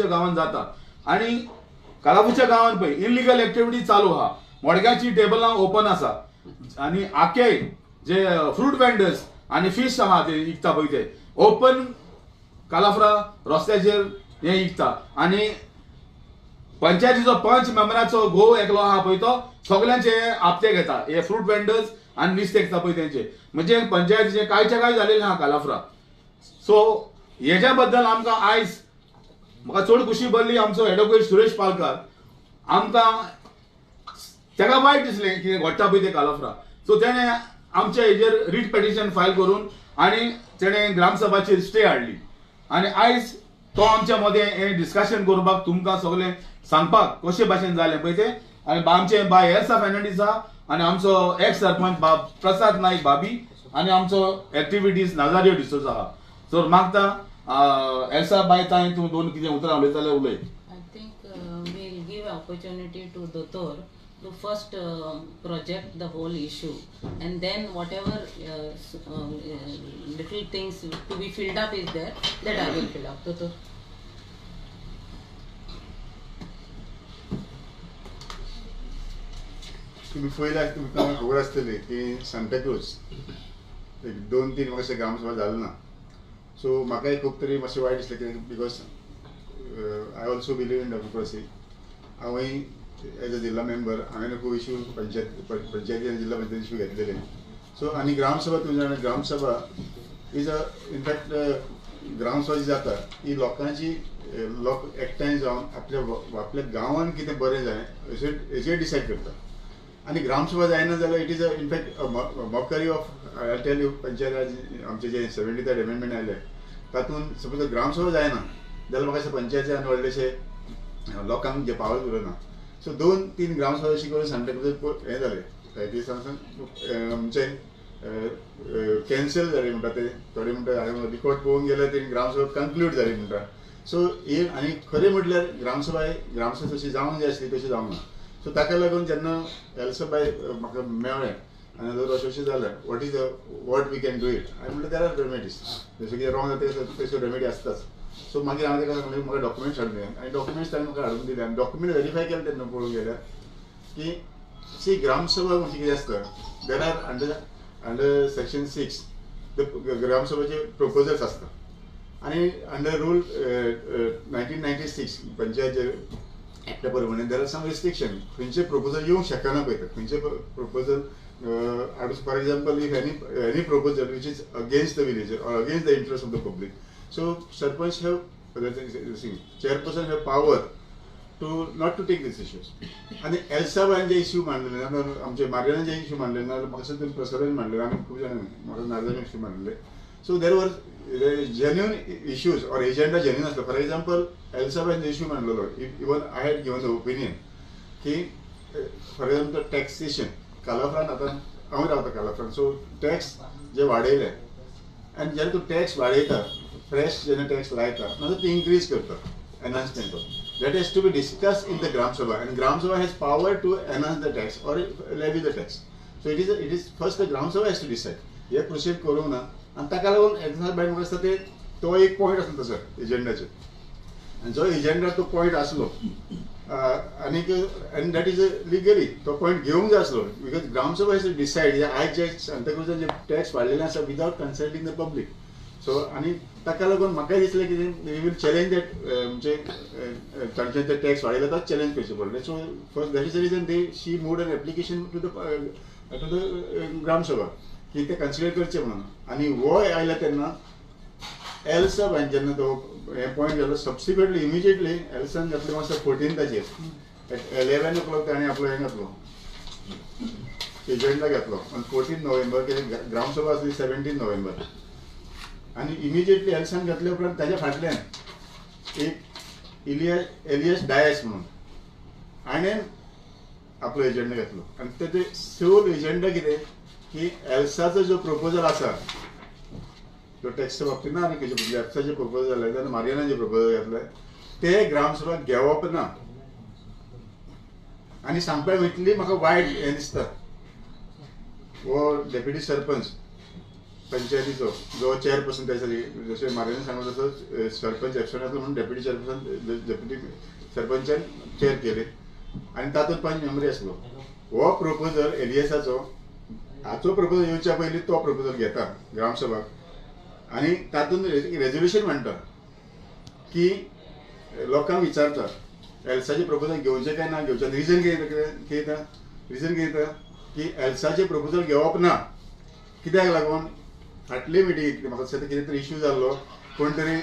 गांवांत जाता आनी कालापूरच्या गांवांत पळय इलिगल एक्टिविटी चालू आहा. मडक्याची टेबलां ओपन आसा आनी आखे जे फ्रूट वेंडर्स आनी फीश आहा ते विकता पळय ते ओपन कालाफ्रा रस्त्याचेर हे विकता. आनी पंचायतीचो पंच मेंबराचो घोव एकलो आहा पळय तो सगल्यांचे आपते घेता, हे फ्रूट वेंडर्स आनी नुस्तें विकता पळय तेंचे. म्हणजे पंचायतीचे कांयचे कांय जालेलें आहा कालाफ्रा. सो हेज्या बद्दल आमकां आयज म्हाका चड खुशी भरली आमचो एडवोकेट सुरेश पालकार आमकां ताका वायट दिसलें कितें घडटा पळय तें कालाफ्रा. सो तेणें आमच्या हेजेर रीट पिटिशन फायल करून आनी तेणें ग्रामसभाचेर स्टे हाडली आनी आयज तो आमच्या मदें हें डिस्कशन करपाक तुमकां सगळें सांगपाक कशे भाशेन जालें पळय तें. आनी आमचे बाय एल्सा फर्नांडीस आहा आनी आमचो एक्स सरपंच बाब प्रसाद नायक भाबी आनी आमचो एक्टिविटीज नाजारियो डिसोजा आहा. सो मागता एल्सा बाय तांय तूं दोन कितें उतरां उलयता जाल्यार उलय. I think we'll give opportunity to Dotor to first project the whole issue and then whatever little things to be filled up is there, that I will fill up. Dotor. तुम्ही पयल्या तुमकां खबर आसतली की सांताक्रूज एक 2-3 वर्सां ग्रामसभा जाली ना. सो म्हाकाय खूब तरी मातशें वायट दिसलें कित्याक because I also believe in democracy. हांवूय एज अ जिल्ला मेंबर हांवें खूब इशू पंचायती आनी जिल्ला पंचायत इशू घेतलेले. सो आनी ग्रामसभा तुमी जाणा, gram sabha is a in fact gram sabha जी जाता ही लोकांची लोक एकठांय जावन आपल्या आपल्या गांवान कितें बरें जाय हेचेर डिसायड करता. आनी ग्रामसभा जायना जाल्यार it is a in fact mockery of I tell you. Panchayat Raj आमचे जे 73rd amendment आयले तातूंत सपोज ग्रामसभा जायना जाल्यार म्हाका अशें पंचायती आनी व्हडलेशे लोकांक जे पावर उरना. सो 2-3 ग्रामसभा अशी करून सांताक्रूज हें जालें कांय दिसांसून आमचे कॅन्सल जाले म्हणटा ते थोडे म्हणटा हांवें रिकॉर्ड पळोवंक गेल्यार ते ग्रामसभा कन्क्लूड जाली म्हणटा. सो ही आनी खरें म्हटल्यार ग्रामसभा ग्रामसभा जशी जावंक जाय आसली तशी जावंक ना. सो ताका लागून जेन्ना एल्साबाय म्हाका मेळ्ळें आनी जर अशें अशें जालें what is what we can do it, हांवें म्हणलें there are remedies, जशें कितें रॉंग जाता तश्यो रेमेडी आसताच. सो मागीर हांवें ताका सांगलें म्हाका डॉक्युमेंट्स हाडून दिले आनी डॉक्युमेंट्स ताणें म्हाका हाडून दिले आनी डॉक्युमेंट वेरीफाय केले तेन्ना पळोवंक गेल्यार की सी ग्रामसभा म्हणजे कितें आसता, there are under section 6 the ग्रामसभाचे proposals आसता आनी अंडर रूल 1996 पंचायत एक्टा प्रमाणे there are some restriction, खंयचे प्रपोजल येवंक शकना पळय ते खंयचे proposal for example if any proposal which is against the villager or against the interest of the public, so sarpanch have chairperson have power to not to take this issues. आनी एल्साबायन जे issue मांडलेले आमचे मार्यान जे issue मांडले ना म्हाका दिसता प्रसादान मांडलेले आनी खूब जाणांनी म्हाका नार्जान इश्यू मांडलेले. So there were genuine issues or agenda genuine आसलो. फॉर एग्जाम्पल एल्साबायन जे इश्यू मांडलेलो even I had given the opinion की फॉर एग्जाम्पल टॅक्सेशन कालाफ्रान आतां हांव रावता कालाफ्रान, सो टॅक्स जे वाडयले आनी जेन्ना तूं टॅक्स वाडयता फ्रेश जेन्ना टॅक्स लायता मागीर ती इन्क्रीज करता enhancement that has to be discuss in the gram sabha आनी gram sabha has power to enhance the tax or levy the tax. So it is first the gram sabha has to decide. हे proceed करूंक ना आनी ताका लागून एल्साबायन म्हाका दिसता ते तो एक पॉयंट आसलो तसो एजेंडाचेर आनी जो एजेंडा तो पॉयंट आसलो आनीक आनी that is legally तो पॉयंट घेवंक जाय आसलो because gram sabha has to decide. आयज जे सांताक्रुजान जे टॅक्स वाडलेले आसा without consulting the public. So आनी ताका लागून म्हाकाय दिसलें की we will challenge that म्हणजे तांचे ते टॅक्स वाडयला तो चॅलेंज करचें पडलें. So first that is the reason they she moved an application to the gram sabha की ते कन्सिडर करचें म्हणून. आनी हो आयला तेन्ना एल्साबायन जेन्ना तो हें पॉयंट जालो सबसिक्वंटली इमिजिएटली एल्सान घातलें मातसो 14ताचेर एट 11 o'clock ताणें आपलो हें घातलो एजेंडा घातलो आनी 14 नोव्हेंबर कित्याक ग्रामसभा आसली 17 नोव्हेंबर आनी इमिजिएटली एल्सान घातल्या उपरांत ताच्या फाटल्यान एक एलियस डायस म्हणून हाणें आपलो एजेंडा घातलो आनी तेजें सोल एजेंडा कितें की एल्साचो जो प्रपोजल आसा जो टॅक्सच्या बाबतींत ना आनी खंयचे एल्साचे प्रपोजल जाले जाल्यार मारियानाचे प्रपोजल घातले ते ग्रामसभा घेवप ना. आनी सांगपाक इतली म्हाका वायट हें दिसता हो डेप्युटी सरपंच पंचायतीचो जो चेअरपर्सन त्या दिसा जशें मार्यान सांगलो तसो सरपंच एबसंट आसलो म्हणून डेप्युटी चेअरपर्सन डेप्युटी सरपंचान चेअर केले आनी तातूंत पंच मेंबरी आसलो. हो प्रपोजल एलियसाचो हाचो प्रपोजल येवच्या पयलीं तो प्रपोजल घेता ग्रामसभाक आनी तातूंत रेजोल्युशन म्हणटा की लोकांक विचारता एल्साचें प्रपोजल घेवचें काय ना घेवचें. रिजन कितें कितें रिजन कितें की एल्साचें प्रपोजल घेवप ना कित्याक लागून फाटले मिटिंगेक म्हाका दिसता कितें तरी इश्यू जाल्लो कोण तरी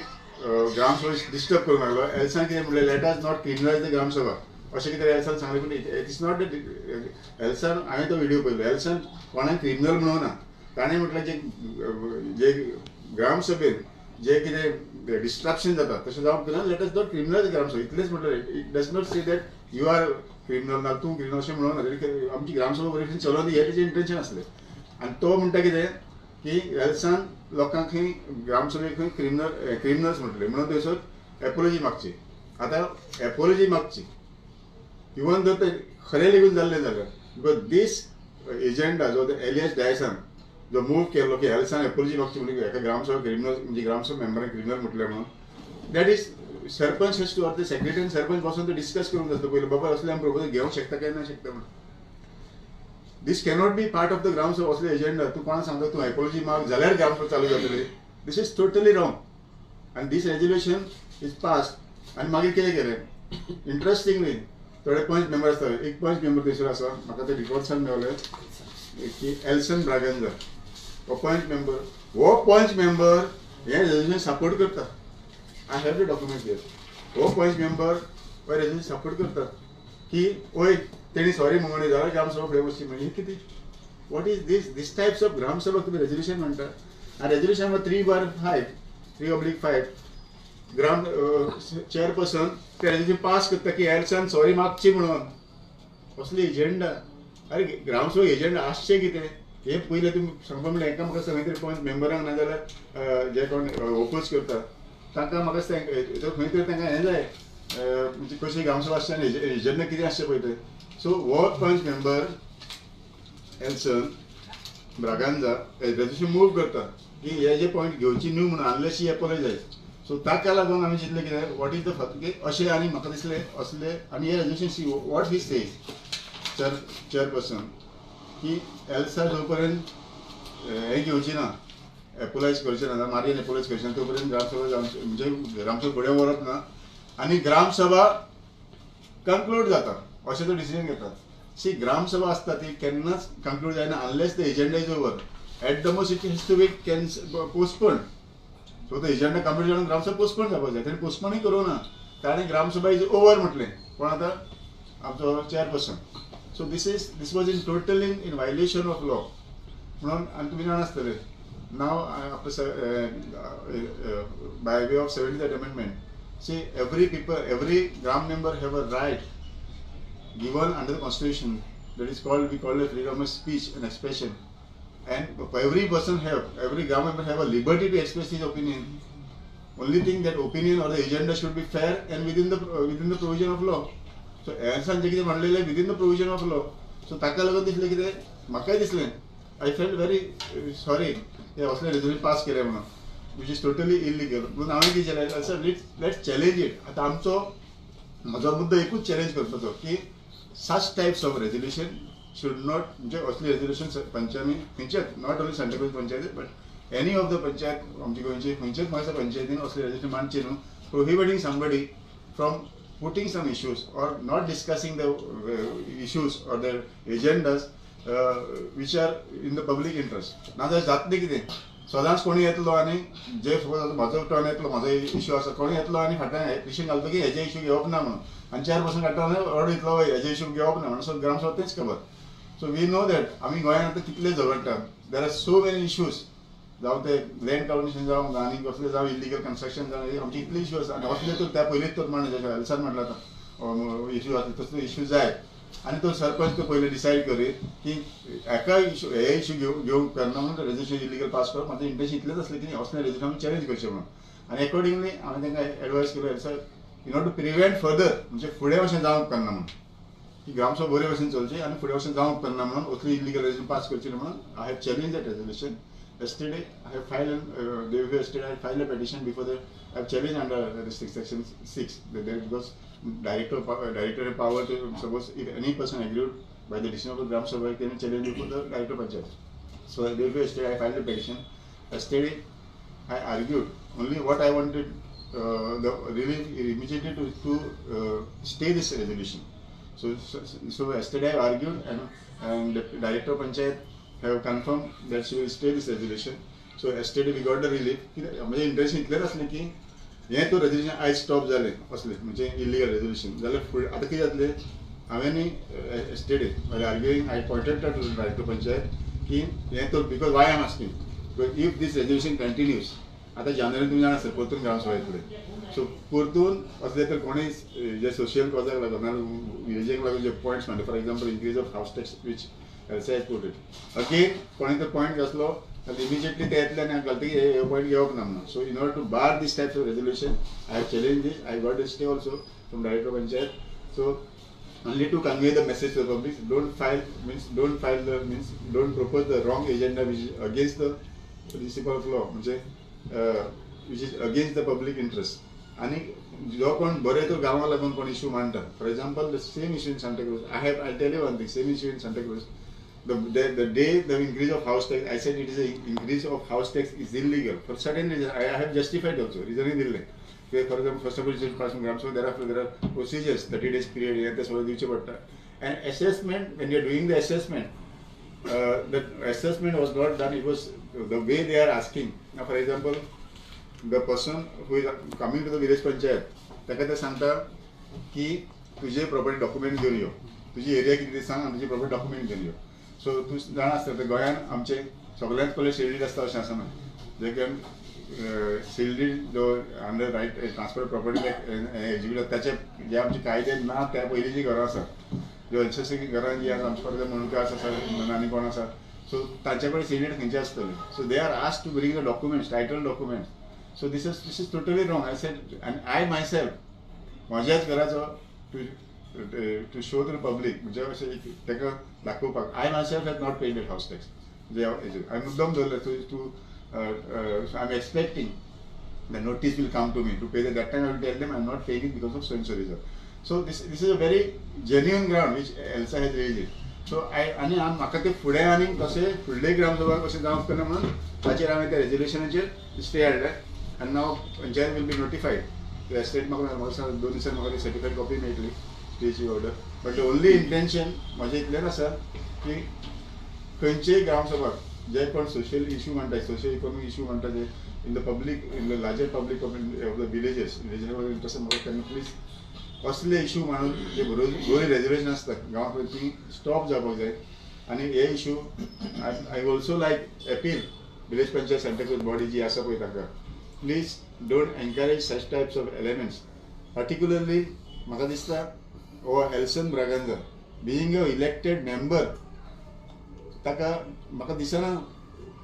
ग्रामसभा डिस्टर्ब करूंक लागलो. एल्सान कितें म्हणलें let us not criminalise the Gram Sabha अशें कितें एल्सान सांगलें. पूण it is not एल्सान हांवें तो व्हिडियो पळयलो एल्सान कोणाक क्रिमिनल म्हणूंक ना. ताणें म्हटलें जे जे ग्रामसभेन जे कितें डिस्ट्रक्शन जाता तशें जावंक ना let us not criminalise Gram Sabha इतलेंच म्हटलें. It does not say that you are criminal ना तूं क्रिमिनल अशें म्हणूंक ना. आमची ग्रामसभा बरी चलोवन हें तेजें इंटेन्शन आसलें. आनी तो म्हणटा कितें की एल्सान लोकांक खंय ग्रामसभेक खंय क्रिमिनल्स म्हटलें म्हणून थंयसर एपोलॉजी मागची. आतां एपोलॉजी मागची इवन दो ते खरें लेगून जाल्लें जाल्यार because these agenda जो एलियस डायसान जो मूव केल्लो की एल्सान एपोलॉजी मागची म्हणून एका ग्रामसभा क्रिमिनल म्हणजे ग्रामसभा मेंबरान क्रिमिनल म्हटलें म्हणून that is sarpanch has to or ते सेक्रेटरी सरपंच बसून ते डिस्कस करूंक जाता पयलीं बाबा असलें आमी प्रपोजल घेवंक शकता काय ना शकता म्हणून. This cannot be part of the Gram Sabha असले एजेंडा. तूं कोणाक सांगता तूं एपोलॉजी माग जाल्यार ग्रामसभा चालू जातली. This is totally wrong आनी दीस रेजोल्युशन is pass. आनी मागीर कितें केलें इंट्रस्टिंगली थोडे पंच मेंबर आसता एक पंच मेंबर थंयसर आसा म्हाका ते रिपोर्ट्सान मेवले की एल्सन ब्रागांजा हो पंच मेंबर हो पंच मेंबर हें रेजोल्युशन सपोर्ट करता. I have the document here. हो पंच मेंबर हो रेजोल्युशन सपोर्ट करता की ओय तेणी सॉरी म्हणून जाल्यार ग्रामसभा फुडें वचची म्हणजे कितें. What is this this types of Gram Sabha तुमी रेजोल्युशन म्हणटा आनी रेजोल्युशन 3/5 3/5 ग्राम चेअरपर्सन ते रेजोल्युशन पास करता की एल्सान सॉरी मागची म्हणून. असली एजेंडा. अरे ग्रामसभा एजेंडा आसचें कितें हें पयलें तुमी सांगपा म्हणल्यार हेंकां म्हाका दिसता खंय तरी पंच मेंबरांक नाजाल्यार जे कोण ओपोज करता तांकां म्हाका दिसता खंय तरी तांकां हें जाय म्हणजे कशी ग्रामसभा आसचे आनी एजेंडा कितें आसचें पळय तें. सो हो panch member Elson Braganza resolution move करता की हे जे पॉयंट घेवची न्हू म्हणून अनलेस ही एपोलॉजायज. सो ताका लागून आमी चिंतलें कितें what is the की अशें आनी म्हाका दिसलें असलें आनी हे resolution see what he says chairperson की एल्सा जो पर्यंत हें घेवची ना एपोलायज करचें ना मार्यन एपोलायज करचें ना तो पर्यंत ग्रामसभा जावची म्हणजे ग्रामसभा फुडें व्हरप ना आनी ग्रामसभा कंक्लूड जाता अशें तो डिसिजन घेता. सी ग्रामसभा आसता ती केन्नाच कंक्लूड जायना unless the agenda is over. At the most it has to be postpone. So तो एजेंडा कंप्लीट जावन ग्रामसभा पोस्टपोन जावपाक जाय. तेणी पोस्टपोनूय करूंक ना ताणें ग्रामसभा is over म्हटलें कोण आतां आमचो chairperson. So this was in totally in violation of law म्हणून आनी तुमी जाणा आसतले नाव आपले by way of 73rd amendment see every people every gram member have a right given under the constitution that is called we call it freedom of speech and expression and every person have every gram member have a liberty to express his opinion. Only thing that opinion or the agenda should be fair and within the provision of law. So एल्सान जें कितें म्हणलेलें within the provision of law. So ताका लागून दिसलें कितें म्हाकाय दिसलें I felt very sorry हे असलें रेजोल्युशन पास केलें म्हणून which is totally illegal. म्हणून हांवें कितें केलें sir let's challenge it. आतां आमचो म्हजो मुद्दो एकूच चॅलेंज करपाचो की such types of resolution should not म्हणजे असली रेजोल्युशन पंचांनी खंयच्याच not only Santacruz panchayat but any of the panchayat आमची गोंयची खंयच्याच म्हाका पंचायतीन असले रेजोल्युशन मांडचें न्हू prohibiting somebody from putting some issues or not discussing the issues or the agendas which are in the public interest. नाजाल्यार जातलें कितें सदांच कोणी येतलो आनी जे सपोज आतां म्हाजो टर्न येतलो म्हाजो इश्यू आसा कोणी येतलो आनी फाटल्यान एप्लिकेशन घालतो की हेजे इश्यू घेवप ना म्हणून आनी चेअरपर्सन काडटा ऑर्डर दितलो हेजे इश्यू घेवप ना म्हणून सो ग्रामसभा तेंच खबर. सो we know that आमी गोंयांत आतां कितले झगडटा there are so many issues जावं ते लँड काउन्सिल जावं आनी कसले जावं इलिगल कन्स्ट्रक्शन जावं आमचे इतले इश्यू आसा आनी असले तर त्या पयलींच तर म्हणलें जशें एल्सान म्हणलां आतां इश्यू आसले तसले इश्यू जाय आनी तो सरपंच तो पयलीं डिसायड करीत की एका इश्यू हे इश्यू घेवंक करना म्हणून रेजोल्युशन इलिगल पास करप म्हाजें इंटेन्शन इतलेंच आसलें की असलें रेजोल्युशन आमी चॅलेंज करचें म्हणून आनी एकॉर्डिंगली हांवें तांकां एडवायस केलो sir in order to prevent further म्हणजे फुडें अशें जावंक करना म्हणून की ग्रामसभा बरे भशेन चलची आनी फुडें अशें जावंक करना म्हणून असली इलिगल रेजोल्युशन पास करचें म्हणून I have challenge that resolution. Yesterday I have filed, day before yesterday I filed a petition before the, I have challenged under section 6, because director have power to, suppose if any person agreed by the decision of the Gram Sabha, can challenge before the director panchayat. So day before yesterday I filed a petition. Yesterday I argued only what I wanted, the relief immediately to stay this resolution. So yesterday I argued and the director of panchayat have confirmed that she will stay this resolution. So yesterday we got the relief. म्हणजे intention इतलेंच आसलें की हें तो resolution आयज stop जालें असलें म्हणजे इलिगल रेजोल्युशन जाल्यार फुडें आतां कितें जातलें. हांवें yesterday while arguing I pointed to director panchayat की हें तो because why I am asking because if this resolution continues आतां जानेवारी तुमी जाणा आसता परतून ग्रामसभा येतले. सो परतून असले तर कोणूय जे सोशल कॉजाक लागून नाल्यार विलेजीक लागून जे पॉयंट्स म्हणटा, for example increase of house tax which Elsa has put it again, कोणी तर पॉयंट घातलो जाल्यार इमिजिएटली ते येतले आनी घालता की हे पॉयंट घेवप ना म्हणून. So in order to bar this types of resolution I have challenge this. I got a stay also from director panchayat. So only to convey the message to the public, don't file means don't file the means don't propose the wrong agenda which is against the principle of law, म्हणजे which is against the public interest. आनी जो कोण बरे तो गांवाक लागून कोण issue मांडटा, for example the same issue in Santacruz, I tell you one thing, same issue in Santacruz, the day the increase of house tax, I said it is a increase of house tax is illegal for certain reason. I have justified also, reasoning दिल्लें. For example, first of all, it is passed from Gram Sabha, thereafter there are procedures, 30 days period, हे ते सगळें दिवचें पडटा. And assessment, when you are doing the assessment, the assessment was not done, it was the way they are asking. Now, for example, the person who is coming to the village panchayat, ताका ते सांगता की तुजे property document घेवन यो, तुजी area कितें ती सांग आनी तुजी प्रॉपर्टी डॉक्युमेंट घेवन यो. सो तूं जाणा आसता ते गोंयान आमचे सगळ्यांत पयलें सील आसता अशें आसना, जे सील जो under right transfer property execute ताचे जे आमचे कायदे ना त्या पयलीं जी घरां आसात, ज्यो एनसीसी घरां जी आसा आमचे फॉर मुंडकार आसा आनी कोण आसा, सो तांचे कडेन सील खंयचे आसतले. So they are asked to bring the documents, title documents. So this is totally wrong. I said, and I myself म्हज्याच घराचो to show to the public, म्हणजे अशें ताका दाखोवपाक, I myself has not paid that house tax. म्हणजे हांवें मुद्दम दवरलें to I am expecting the notice will come to me to pay that time I will tell them I am not paying it because of so and so reason. So this is a very genuine ground which Elsa has raise it. So I आनी म्हाका तें फुडें आनी कशें फुडले ग्रामसभा कशें जावंक ना म्हणून ताचेर हांवें त्या रेजोल्युशनाचेर स्टे हाडलें. आनी now panchayat will be notified. Estate म्हाका 2 दिसान म्हाका ती सर्टिफायड कॉपी मेळटली स्टेची order. But the only intention म्हजें इतलेंच आसा की खंयचेय ग्रामसभाक जे कोण सोशल इशू म्हणटा, सोशल इकॉनॉमिक इशू म्हणटा जे in the public, in the larger public of the villages, villages interest म्हाका तेन्ना प्लीज असले इशू म्हणून जे बरी रेजोल्युशन आसता गांवांत ती स्टॉप जावपाक जाय. आनी हे issue I also like appeal village panchayat Santacruz body जी आसा पळय तांकां, please don't encourage such types of elements. Particularly म्हाका दिसता हो Elson Braganza being a elected member, ताका म्हाका दिसना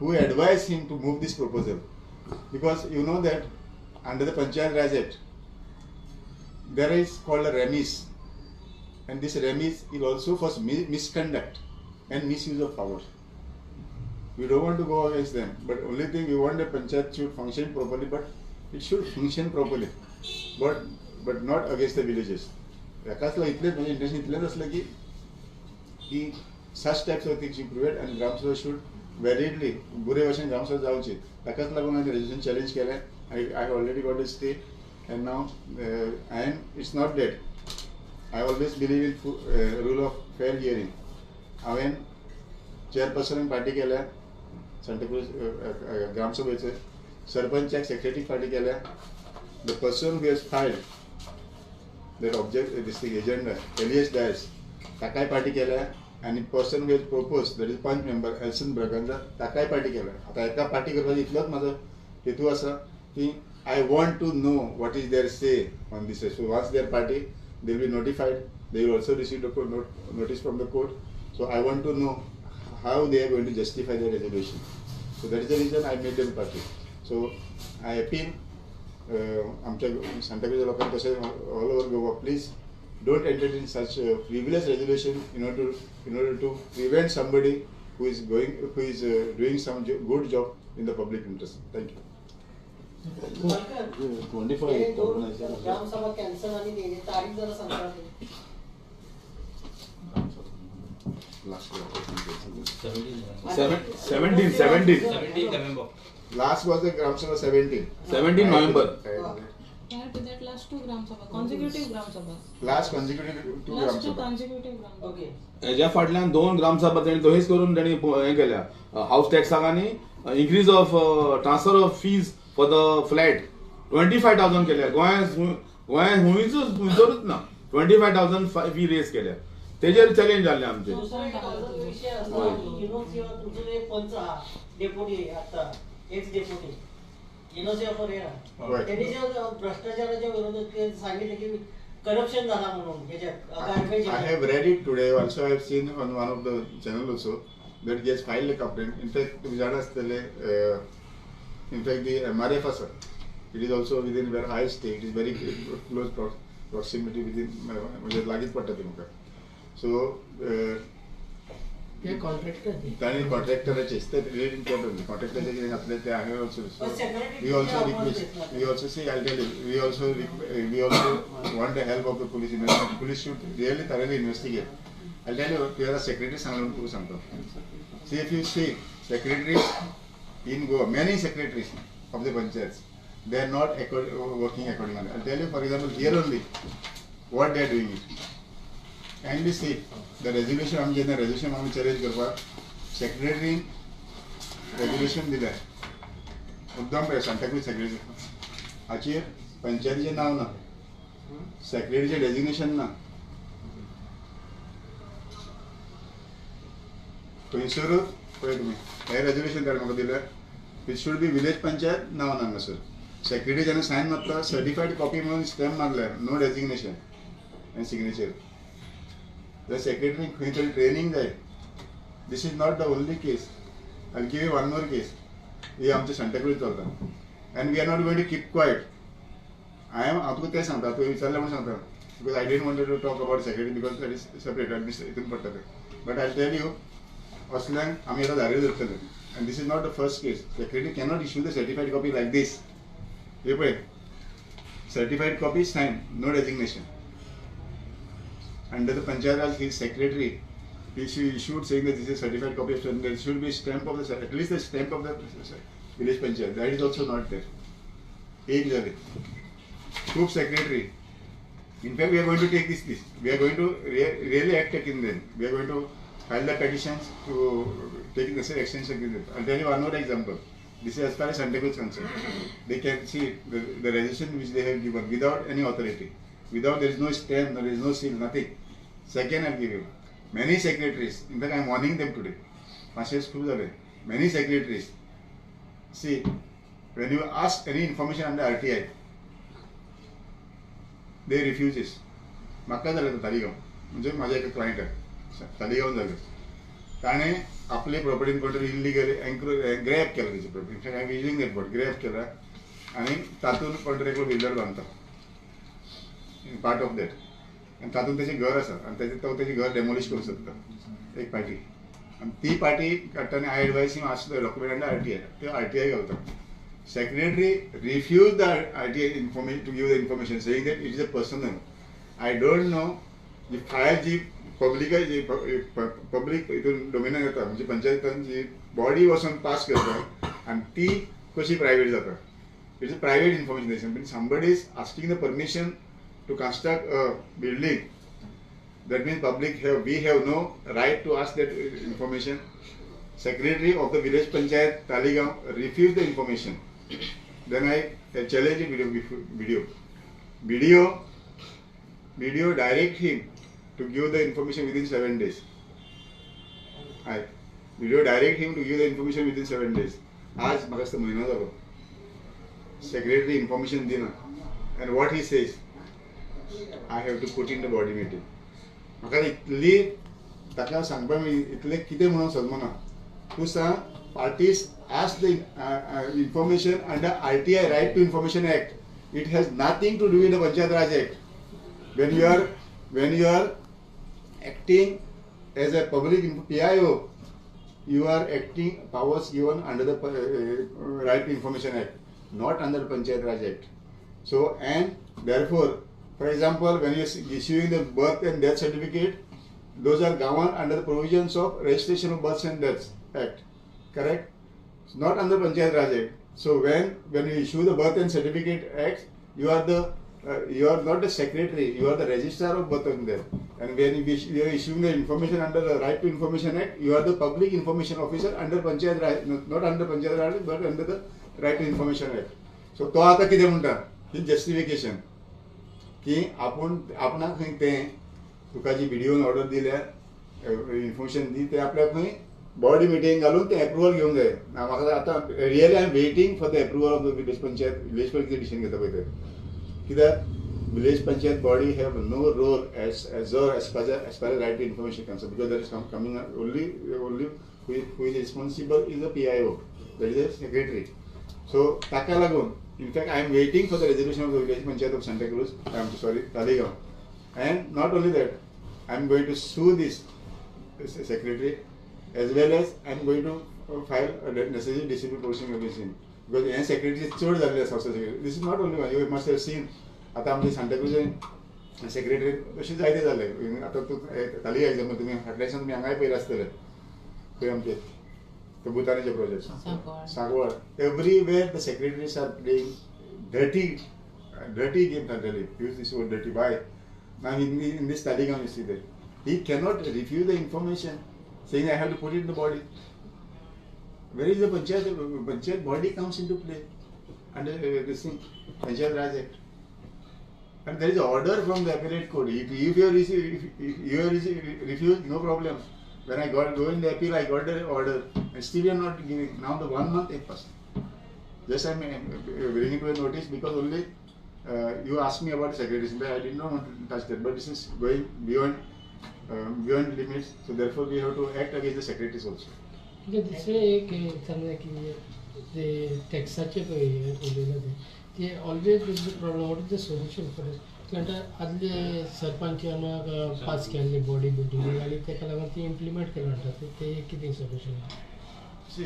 who advise him to move this proposal, because you know that under the Panchayat Raj Act there is called a remis, and this remis is also for misconduct and misuse of power. We don't want to go against them, but only thing we want the panchayat should function properly, but it should function properly, but not against the villages. एकाच इतलेंच म्हणजे intention इतलेंच आसलें की such types of things should prevent and Gram Sabha should validly बरे भशेन ग्रामसभा जावची. ताकाच लागून हांवें रेजोल्युशन चॅलेंज केलें. I already got a stay and now and it's not that I always believe in rule of fair hearing. हांवें चेअरपर्सनाक party केल्या Santa Cruz ग्रामसभेचे, सरपंचाक सेक्रेटरीक party केल्या. The person who has filed that object this thing agenda Elias Dias ताकाय party केल्या, आनी person who has propose that is panch member Elson Braganza ताकाय party केल्या. आतां एका पार्टी करपाचो इतलोच म्हाजो हेतू आसा की I want to know what is their say on this. So once their party, they will be notified. They will also receive the notice from the court. So I want to know how they are going to justify their resolution. So that is the reason I made them party. So I appeal आमच्या सांताक्रूज लोकांक तशें all over Goa, please don't entertain such frivolous resolution in order to prevent somebody who is going, who is doing some good job in the public interest. Thank you. 25 gram sabha cancel आणि तारीख जरा सांगता. Last 17 November. Last was the Gram Sabha 17. 17 November. Prior to that, last two Gram Sabha, consecutive Gram Sabha. Last consecutive two Gram Last two Sabha. consecutive Gram Sabha. Okay. हेज्या फाटल्यान दोन ग्रामसभा तेणी तहेच करून तेणी हें केल्या हावस टॅक्साक आनी increase of transfer of fees for the flat 25,000 केल्या. गोंयांत खंयसरूच ना 25,000 फी रेज केल्या. तेजेर चॅलेंज जाल्लें आमचें. दुसरा एक अजून विषय असा की इनोसिया तुमचो एक पंच आहा डेप्युटी, आता एक्स डेप्युटी इनोसिया फरेरा, त्यांनी जे भ्रष्टाचाराच्या विरोधात ते सांगितलं की करप्शन झाला म्हणून ह्याच्यात garbage. I have read it today also. I have seen on one of the channel also that he has filed a complaint. In fact, तुम्ही जाणा आसतले, in fact the MRF आसा, it is also within where I stay. It is very close proximity within, म्हणजे लागींच पडटा ती म्हाका. So ताणें कॉन्ट्रॅक्टराचे ते रेट इम्पॉर्टंट कॉन्ट्रॅक्टराचे कितें घातलें तें हांवें also we also request, we also see, I tell you, we also want the help of the police. Police should really thoroughly investigate. I tell you, तुवें आतां सेक्रेटरी सांगलें म्हणून तुका सांगता. See, if you see secretaries in Goa, many secretaries of the panchayats, they are not working accordingly. I tell you, for example, here only what they are doing it. And we see the resolution, आमी जेन्ना resolution आमी challenge करपाक सेक्रेटरीन resolution दिलें मुद्दम पळय Santa Cruz secretary हाचेर पंचायतीचें नांव ना, सेक्रेटरीचें डेजिग्नेशन ना, थंयसरूच पळय तुमी हें रेजोल्युशन ताणें म्हाका दिलें. It should be village panchayat नांव ना हांगासर. सेक्रेटरी जेन्ना सायन मारता सर्टिफायड कॉपी म्हणून स्टॅम्प मारल्या, नो डेजिग्नेशन आनी सिग्नेचर. The secretary खंय तरी ट्रेनिंग जाय. This is not the only case. I give you one more case. हे आमचे सांताक्रूज चलता and we are not going to keep quiet. I am, हांव तुका तें सांगता, तुवें विचारलें म्हणून सांगता, because I didn't want to talk about secretary because that is separate, हितून पडटा तें. बट I tell you, असल्यांक आमी आतां धारेर धरतले. And this is not the first case. Secretary cannot issue the certified copy like this. हे पळय, certified copy sign, no designation. Under the Panchayat Raj, his secretary, he issued saying that this is certified copy of, there should be stamp of the, at least the stamp of the village panchayat. That is also not there. एक जाले खूब secretary. In fact, we are going to take this. We are going to really act in them. We are going to file the petitions to take necessary actions against them. I'll tell you one more example. This is as far as Santacruz is concerned. They can see the resolution which they have given without any authority. Without, there is no stamp, there is no seal, nothing. Second, I'll give you many secretaries. In fact, I am warning them today. Many secretaries. See, when you ask any information under RTI, they refuses. म्हाका जालें तालिगांव, म्हणजे म्हाज्या एका क्लायंटाक तालिगांव जालें, ताणें आपले प्रॉपर्टीन कोण तरी इल्लिगली ग्रॅब केला तेची property. In fact I am using that word, grab केला आनी तातूंत कोण तरी एकलो बिल्डर बांदता, पार्ट ऑफ that, आनी तातूंत तेचें घर आसा आनी तेजें तो तेजें घर डेमोलिश करूंक सोदता एक पार्टी, आनी ती पार्टी काडटा आनी I advise him ask the document under RTI, त्यो आरटीआय घालता. Secretary refuse the RTI information to give the information, saying that it is a personal. I don't know, ji file ji पब्लिका जी public हितून डोमेनान येता, म्हणजे पंचायतान जी body वचून pass करता आनी ती कशी प्रायवेट जाता. It is private information. But somebody is asking the permission to construct a building, that means public have, we have no right to ask that information. Secretary of the village panchayat Taleigao refused the information. Then I challenged it video. Video direct him to give the information within 7 days. I video direct him to give the information within 7 days. आज म्हाका दिसता म्हयनो जालो secretary information दिना. And what he says, I have to put in the body meeting. म्हाका इतली ताका सांगपाक इतलें कितें म्हणून समजना. तूं सांग, parties ask the information under RTI, right to information act. It has nothing to do with the Panchayat Raj act. When you are acting as a public PIO, you are acting powers given under the Right to Information Act, not under Panchayat Raj Act. So and therefore, for example, when you are issuing the birth and death certificate, those are governed under the provisions of Registration of Births and Deaths Act, correct? It's not under Panchayat Raj Act. So when you issue the Birth and Certificate Act, you are the you are not the secretary, you are the registrar of birth and death. And when you are issuing the information under the Right to Information Act, you are the public information officer under Panchayat Raj, not under Panchayat Raj, but under the Right to Information Act. So तो आता कितें म्हणटा ही justification की आपूण आपणाक खंय तें तुका जी बीडीओन ऑर्डर दिल्या इन्फॉर्मेशन दी ते आपल्याक खंय बॉडी मिटींग घालून तें एप्रुवल घेवंक जाय. म्हाका आतां really I am waiting for the approval of the village panchayat. Village panchayat decision घेता पळय ते, कित्याक village panchayat body have no role as far as right to information concern, because there is coming only who is responsible is the PIO, that is the secretary. So ताका लागून in fact I am waiting for the resolution of the village panchayat of Santacruz, I am sorry Taleigao. And not only that, I am going to sue this secretary as well as I am going to file a necessary disciplinary proceeding against him, because hey secretary चड जाल्ले आसा. Secretary this is not only one, you must have seen. आतां आमचे Santa Cruz secretary तशें जायते जाले. आतां तूं तालिगांव एग्जाम्पल तुमी फाटल्यान तुमी हांगाय पयलें आसतलें, खंय आमचे ते भुतानाचे project Sancoale, everywhere the secretaries are playing dirty dirty game जाल्लेली. Use this word dirty why now in this Taleigao you see that he cannot refuse the information saying I have to put it in the body. Where is the panchayat? Panchayat body comes into play under this thing, Panchayat Raj Act. And there is order from the appellate court. If you are refused, no problem. When I go in the appeal, I got the order, and still you are not giving. Now the 1 month it passed. Just I am bringing to a notice because only you asked me about secretaries, but I did not want to touch that. But this is going beyond beyond limits, so therefore we have to act against the secretaries also. दुसरें एक सांगलें की ते टॅक्साचे पळय उलयला ते always is the problem. What is the solution for it? म्हणटा आदले सरपंचान pass केल्ले बॉडी बिल्डींग आनी ताका लागून ती इम्प्लिमेंट केला म्हणटा ते कितें सोल्युशन? सी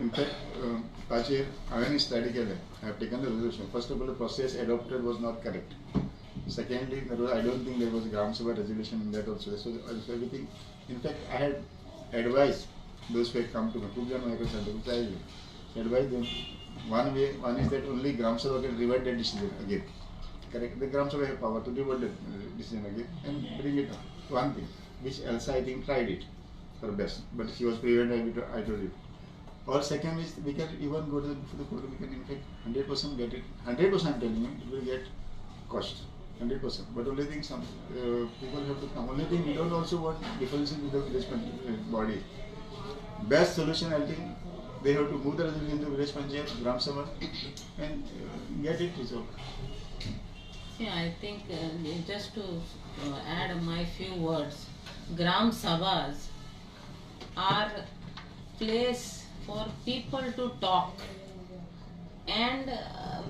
इनफॅक्ट ताचेर हांवें स्टडी केलें. I have taken the resolution. First of all, the process adopted was not correct. Secondly, there was, I don't think there was Gram Sabha resolution in that also. So everything, in fact, I had advised those who had come to me, खूब जाण म्हाजे कडेन सांताक्रूज आयिल्ले, advised them one way, one is that only Gram Sabha can revert that decision again. Correct? The Gram Sabha have power to revert that decision again and bring it up. One thing, which Elsa I think tried it her best, but she was prevented, I told you. Or second is we can even go to the court, we can in fact 100% get it, 100% I'm telling you, it will get cost. 100%. But only thing some people have to come. Only thing we don't also want differences with the village body. Best solution I think they have to move the resolution to village panchayat, Gram Sabha, and get it resolved. See, I think just to add my few words, Gram Sabhas are place for people to talk. And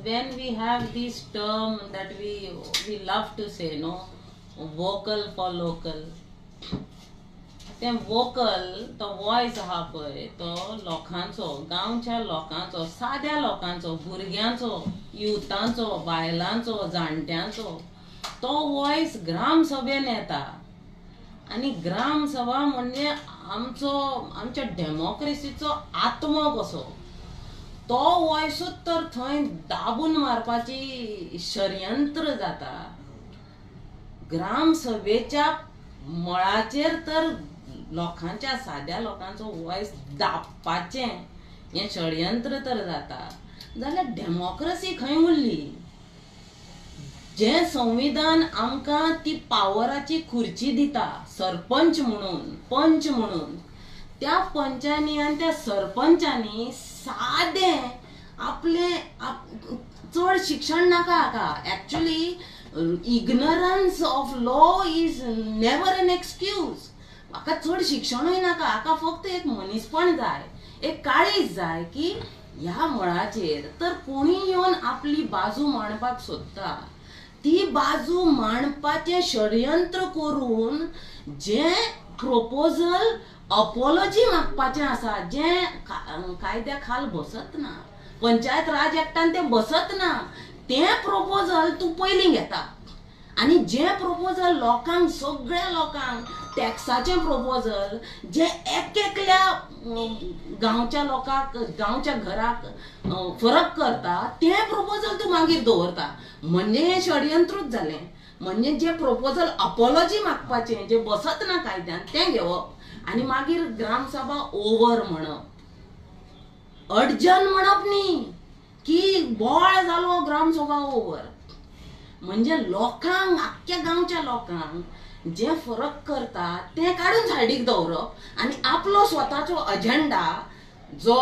when we have this term that we love to say, no, vocal for local. ते vocal तो voice आहा पळय तो लोकांचो, गांवच्या लोकांचो, साद्या लोकांचो, भुरग्यांचो, युथांचो, बायलांचो, जाणट्यांचो तो वॉयस ग्राम सभेन येता. आनी ग्राम सभा म्हणजे आमचो आमच्या डेमोक्रेसीचो आत्मो कसो तो वॉयसूच तर थंय दाबून मारपाची षडयंत्र जाता. ग्राम सभेच्या मळाचेर तर लोकांच्या साद्या लोकांचो वॉयस दाबपाचें हें षडयंत्र तर जाता जाल्यार डेमोक्रेसी खंय उरली? जें संविधान आमकां ती पावराची खुर्ची दिता सरपंच म्हणून, पंच म्हणून, त्या पंचांनी आनी त्या सरपंचांनी सादें आपलें चड शिक्षण नाका हाका. Actually ignorance of law is never an excuse. म्हाका चड शिक्षणूय नाका, हाका फक्त एक मनीसपण जाय, एक काळीज जाय की ह्या मळाचेर तर कोणी येवन आपली बाजू मांडपाक सोदता ती बाजू मांडपाचें षडयंत्र करून जें प्रपोजल अपोलॉजी मागपाचें आसा जें कायद्या खाल बसत ना, पंचायत राज एक्टान तें बसत ना, तें प्रोपोजल तूं पयलीं घेता आनी जें प्रोपोजल लोकांक सगळ्या लोकांक टॅक्साचें प्रोपोजल जें एक एकल्या गांवच्या लोकांक गांवच्या घराक फरक करता तें प्रोपोजल तूं मागीर दवरता. म्हणजे हें षडयंत्रूच जालें. म्हणजे जें प्रोपोजल अपोलॉजी मागपाचें जें बसत ना कायद्यान तें घेवप आनी मागीर ग्रामसभा ओवर म्हणप, अडजन म्हणप न्ही की बोळ जालो ग्रामसभा ओवर. म्हणजे लोकांक आख्ख्या गांवच्या लोकांक जे फरक करता तें काडून सायडीक दवरप आनी आपलो स्वताचो अजेंडा जो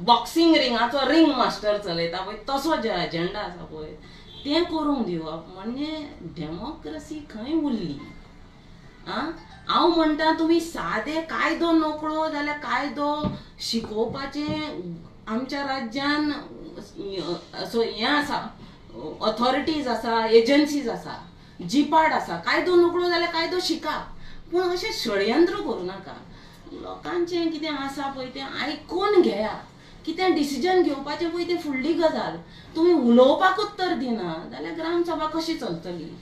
बॉक्सिंग रिंगाचो रिंग मास्टर चलयता पळय तसो जे अजेंडा आसा पळय तें करूंक दिवप. म्हणजे डेमोक्रसी खंय उरली? आं, हांव म्हणटा तुमी सादे कायदो नकळो जाल्यार कायदो शिकोवपाचें आमच्या राज्यान असो हें आसा, ऑथॉरिटीज आसा, एजन्सीज आसा, जिपाड आसा. कायदो नकळो जाल्यार कायदो शिका, पूण अशें षडयंत्र करूं नाका. लोकांचें कितें आसा पळय तें आयकून घेया, कितें डिसिजन घेवपाचें पळय तें फुडली गजाल. तुमी उलोवपाकूच तर दिना जाल्यार ग्रामसभा कशी चलतली?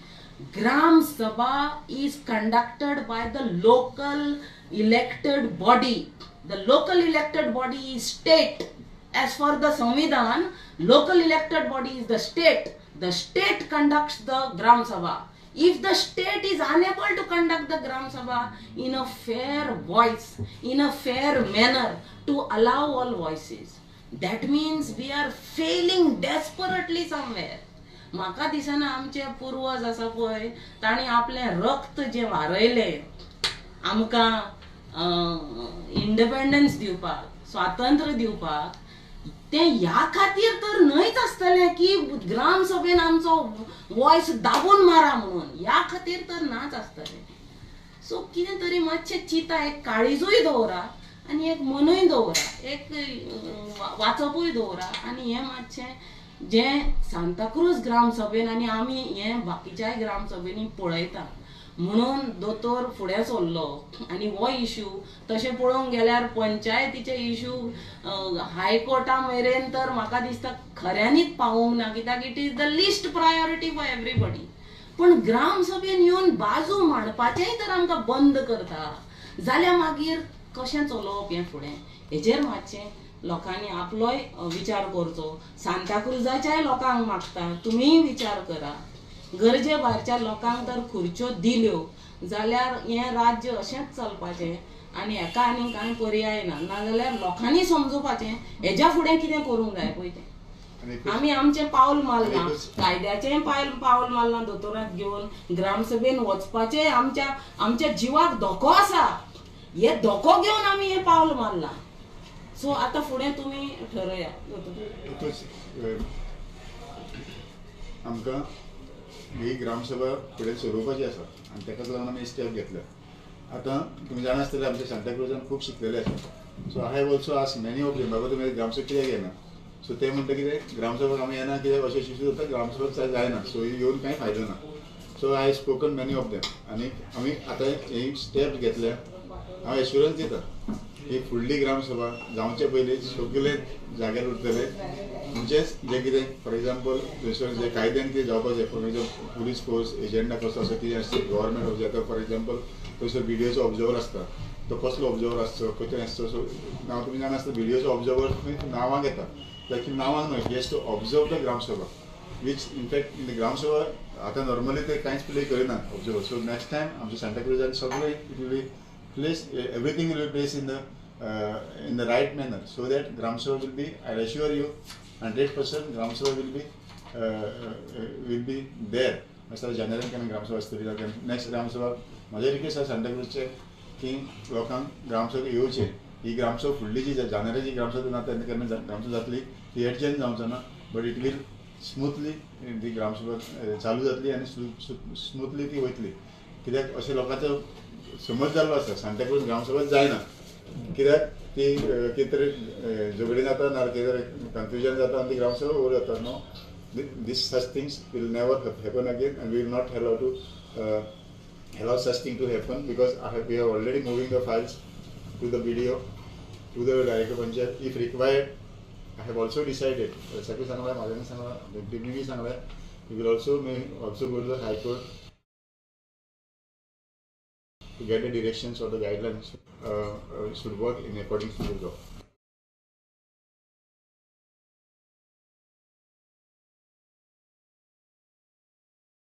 Gram Sabha is conducted by the local elected body. The local elected body is state. As for the Samvidhan, local elected body is the state. The state conducts the Gram Sabha. If the state is unable to conduct the Gram Sabha in a fair voice, in a fair manner, to allow all voices, that means we are failing desperately somewhere. म्हाका दिसना आमचे पूर्वज आसा पळय तांणी आपलें रक्त जें वारयलें आमकां इंडिपेंडन्स दिवपाक, स्वातंत्र्य दिवपाक, तें ह्या खातीर तर न्हयच आसतलें की ग्रामसभेन आमचो वॉयस दाबून मारा म्हणून, ह्या खातीर तर नाच आसतलें. सो कितें तरी मातशें चिंता, एक काळीजूय दवरा आनी एक मनूय दवरा, एक वाचपूय दवरा आनी हें मातशें जें सांताक्रूज ग्रामसभेन आनी आमी हें बाकीच्याय ग्रामसभेनी पळयता म्हणून दोतोर फुडें सरलो आनी हो इशू तशें पळोवंक गेल्यार पंचायतीचे इशू हायकोर्टा मेरेन तर म्हाका दिसता खऱ्यांनीच पावोवंक ना, कित्याक it is the least priority for everybody. पूण ग्रामसभेन येवन बाजू मांडपाचेंय तर आमकां बंद करता जाल्यार मागीर कशें चलोवप हें फुडें? हेजेर मातशें लोकांनी आपलोय विचार करचो. सांताक्रुजाच्याय लोकांक मागता तुमीय विचार करा. गरजे भायरच्या लोकांक तर खुर्च्यो दिल्यो जाल्यार हें राज्य अशेंच चलपाचें आनी हेका आनी कांय पर्याय ना. नाजाल्यार लोकांनी समजुपाचें हेज्या फुडें कितें करूंक जाय पळय तें. आमी आमचें पावल मारलां, कायद्याचें पावल मारलां दोतोराक घेवन ग्रामसभेन वचपाचें आमच्या आमच्या जिवाक धोको आसा, हे धोको घेवन आमी हें पावल मारलां. सो आतां फुडें तुमी ठरया. आमकां ही ग्रामसभा फुडें चलोवपाची आसा आनी ताकाच लागून आमी स्टेप घेतल्या. आतां तुमी जाणा आसतले आमच्या सांताक्रुजान खूब शिकलेले आसा. So I have also ask many of them, बाबा तुमी ग्रामसभा कित्याक येना? सो ते म्हणटा कितें ग्रामसभा आमी येना कित्याक अशें इश्यू जाता, ग्रामसभा जायना, सो येवन कांय फायदो ना. So I have spoken many of them आनी आमी आतां ही स्टेप घेतल्या. हांव एश्युरन्स दिता की फुडली ग्रामसभा जावचे पयलीं सगळे जाग्यार उरतले. म्हणजेच जे कितें फॉर एग्जाम्पल थंयसर जे कायद्यान कितें जावपाचें, for example police force agenda कसो आसा, कितें आसता गव्हर्मेंट ऑफिस आतां फॉर एग्जाम्पल थंयसर बीडीओचो ऑब्जर्वर आसता, तो कसलो ऑब्जर्वर आसचो, कशें आसचो, सो नांव तुमी जाणा आसता बीडीओचो ऑब्जर्वर नांवांक येता, ताकी नांवांक न्हय, he has to observe the gram sabha, which in fact in the gram sabha आतां नॉर्मली ते कांयच प्ले करिना ऑब्जर्वर. सो नेक्स्ट टायम आमच्या सांताक्रुजान सगळें it will be place, everything will be placed in the right manner, so that Gram Sabha will be, I assure you, 100% Gram Sabha will be there. Mr. General can Gram Sabha आसतली. Next Gram Sabha म्हजें request आसा सांताक्रुजचे की लोकांक ग्राम सभा येवचें. ही ग्राम सभा फुडली जी जानेराची ग्राम सभा ना तेन्ना केन्ना ग्राम सभा जातली ती एडजन जावचो ना, बट it will smoothly ती ग्राम सभा चालू जातली आनी स्मुथली ती वयतली. कित्याक अशें लोकांचो समज जाल्लो आसा सांताक्रूज ग्रामसभा जायना, कित्याक ती कितें तरी झगडीं जाता ना कितें तरी कन्फ्युजन जाता आनी ती ग्रामसभा ओवर जाता. No, this such things will never happen again and we will not allow to allow such thing to happen, because we are already moving the files to the BDO, to the Director Panchayat. If required, I have also decided, सगळे सांगलाय, म्हाज्यान सांगला, deputy सांगलाय, we will also may also go to the High Court to get the directions or the guidelines should work in according to the law.